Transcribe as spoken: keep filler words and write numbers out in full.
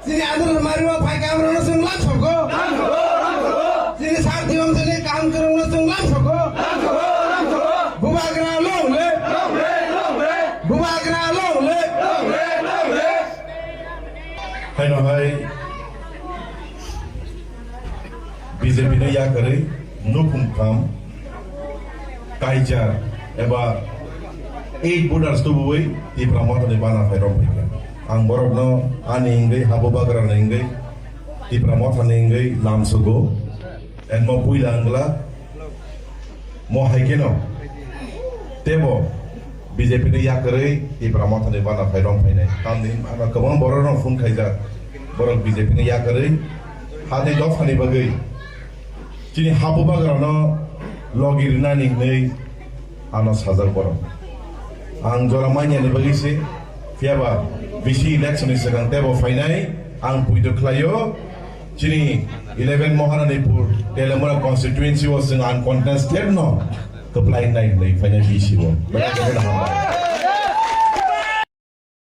Chini adul mari o phai kam rano chwng lam sokgo. Chini sak diom chini kam kwrwng no chwng lam sokgo. Bubagra long live. Bubagra long live. Haino hai B J P no yakarwi nukhung kam kaijak eba eight voters tubuwi Tipra Mothani bana phai rok phaikha. Ang borokno ani wngwi Habubagrani wngwi Tipra Mothani wngwi lamsugo. And mo puila wngla mo hai kheno tebo B J P ni yakarwi Tipra Mothani bana phai rok phainai. Tamni ano kwbang borok rok phone khaijak. Borok B J P ni yakarwi hati dophani bagwi chini Habubagrano logi rinani hinwi ano sajak borok. Ang jora manyani bagwi se, phiyaba bisi election ni swkang tebo phainai, ang puido khlaio, chini eleven Maharanipur Telemura constituency o chwng uncontested no kwplai nai hinwi phainai bisi o.